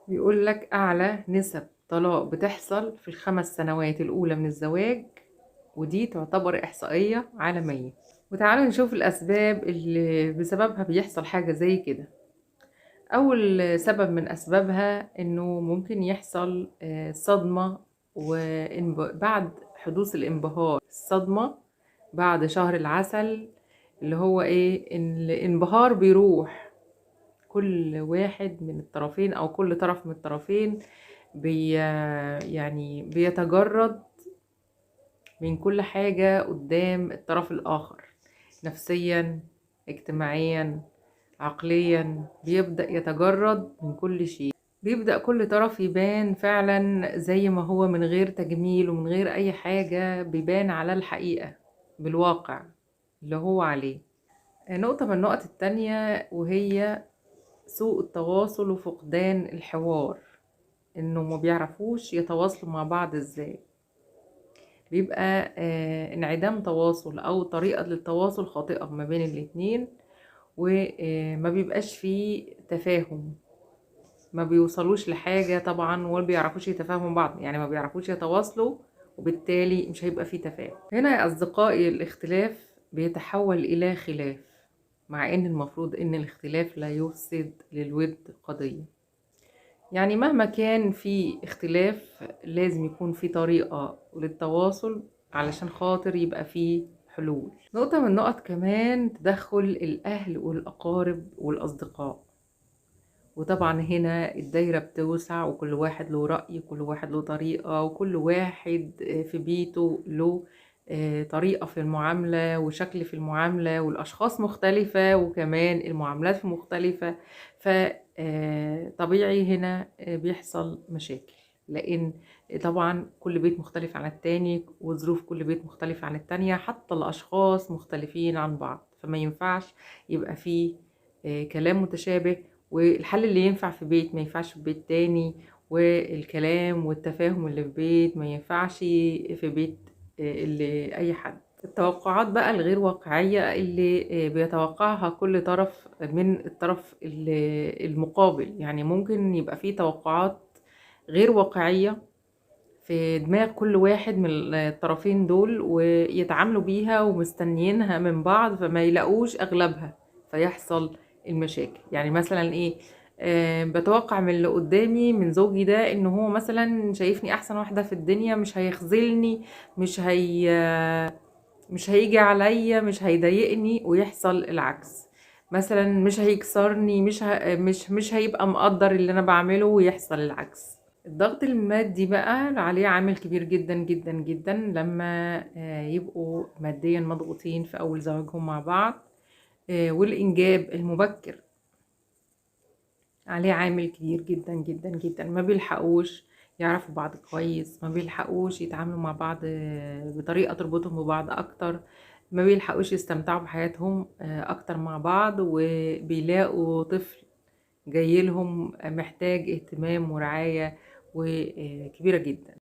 بيقول لك أعلى نسب طلاق بتحصل في ال5 سنوات الأولى من الزواج، ودي تعتبر إحصائية عالمية. وتعالوا نشوف الأسباب اللي بسببها بيحصل حاجة زي كده. أول سبب من أسبابها إنه ممكن يحصل صدمة بعد حدوث الانبهار، الصدمة بعد شهر العسل، اللي هو إيه؟ إن الانبهار بيروح، كل واحد من الطرفين أو كل طرف من الطرفين يعني بيتجرد من كل حاجة قدام الطرف الآخر، نفسيا، اجتماعيا، عقليا، بيبدأ يتجرد من كل شيء. بيبدأ كل طرف يبان فعلا زي ما هو، من غير تجميل ومن غير أي حاجة، بيبان على الحقيقة بالواقع اللي هو عليه. نقطة من النقط التانية وهي سوء التواصل وفقدان الحوار، إنه ما بيعرفوش يتواصلوا مع بعض إزاي، بيبقى انعدام تواصل أو طريقة للتواصل خاطئة ما بين الاتنين، وما بيبقاش فيه تفاهم، ما بيوصلوش لحاجة طبعا، وما بيعرفوش يتفاهموا بعض، يعني ما بيعرفوش يتواصلوا، وبالتالي مش هيبقى فيه تفاهم. هنا يا أصدقائي الاختلاف بيتحول إلى خلاف، مع إن المفروض إن الاختلاف لا يفسد للود قضية. يعني مهما كان في اختلاف لازم يكون في طريقة للتواصل علشان خاطر يبقى في حلول. نقطة من النقط كمان تدخل الأهل والأقارب والأصدقاء، وطبعا هنا الدايرة بتوسع، وكل واحد له رأي، وكل واحد له طريقة، وكل واحد في بيته له طريقة في المعاملة وشكل في المعاملة، والأشخاص مختلفة وكمان المعاملات مختلفة، فطبيعي هنا بيحصل مشاكل، لأن طبعا كل بيت مختلف عن التاني، وظروف كل بيت مختلفة عن التانية، حتى الأشخاص مختلفين عن بعض، فما ينفعش يبقى فيه كلام متشابه، والحل اللي ينفع في بيت ما ينفعش في بيت تاني، والكلام والتفاهم اللي في بيت ما ينفعش في بيت اللي أي حد. التوقعات بقى الغير واقعية اللي بيتوقعها كل طرف من الطرف المقابل، يعني ممكن يبقى فيه توقعات غير واقعية في دماغ كل واحد من الطرفين دول، ويتعاملوا بيها ومستنيينها من بعض، فما يلاقوش أغلبها، فيحصل المشاكل. يعني مثلا إيه، بتوقع من اللي قدامي من زوجي ده إن هو مثلا شايفني أحسن واحدة في الدنيا، مش هيخذلني، مش هيجي عليا، مش هيضايقني، ويحصل العكس. مثلا مش هيكسرني، مش هيبقى مقدر اللي أنا بعمله، ويحصل العكس. الضغط المادي بقى عليه عامل كبير جدا جدا جدا لما يبقوا ماديا مضغوطين في أول زواجهم مع بعض، والإنجاب المبكر عليه عامل كبير جدا جدا جدا، ما بيلحقوش يعرفوا بعض كويس، ما بيلحقوش يتعاملوا مع بعض بطريقة تربطهم ببعض أكتر، ما بيلحقوش يستمتعوا بحياتهم أكتر مع بعض، وبيلاقوا طفل جاي لهم محتاج اهتمام ورعاية وكبيرة جدا.